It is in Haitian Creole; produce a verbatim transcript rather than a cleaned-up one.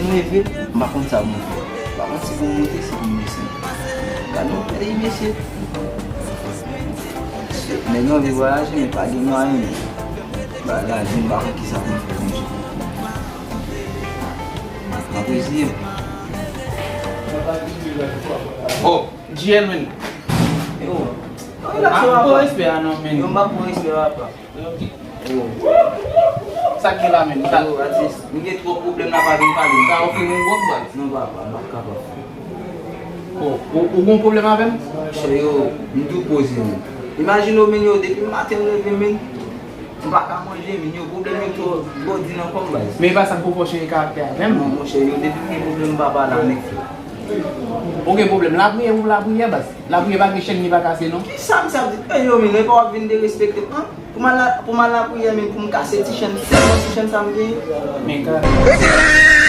M leve, m pa konn sa pou m fè. M pa konn si pou m monte, si pou m desann. Gade yon peyi, mesye. Nèg yo anvi vwayaje, men pa gen mwayen. Bagay la di, m pa konn ki sa pou m fè, mesye. Apresye. Oh, G L, men. Yo. Ah, pran respè a non, men. Yo, m pa pran respè, papa. Yo. Sa k gen la, men? Sa... Yo, atis, m gen twòp pwoblèm la, pa vin pale m. Sa w fè mwen gwòk, baz? Non, papa, m pa kapab. Oh, ou, ou gon pwoblèm avè m? Chè, yo, m tou poze, men. Imajine w, men, yo, depi maten m leve, men, m pa ka manje, men, yo, pwoblèm yo twò, twò di nan kò m, baz. Men e pa sa k pou fè w chanje karaktè avè m. Non, monchè, yo, depi m gen pwoblèm, m pa pale a nèg. Ou gen pwoblèm lapriyè, ou lapriyè, baz? Lapriyè pa gen chèn li pa kase, non. Ki sa misye ap di? Ey, yo, men, epa w ap vin derespekte m, an? Pou m al la, pou m al lapriyè, men pou m kase ti chèn, sèlman ti chèn sa m genyen. Men ka...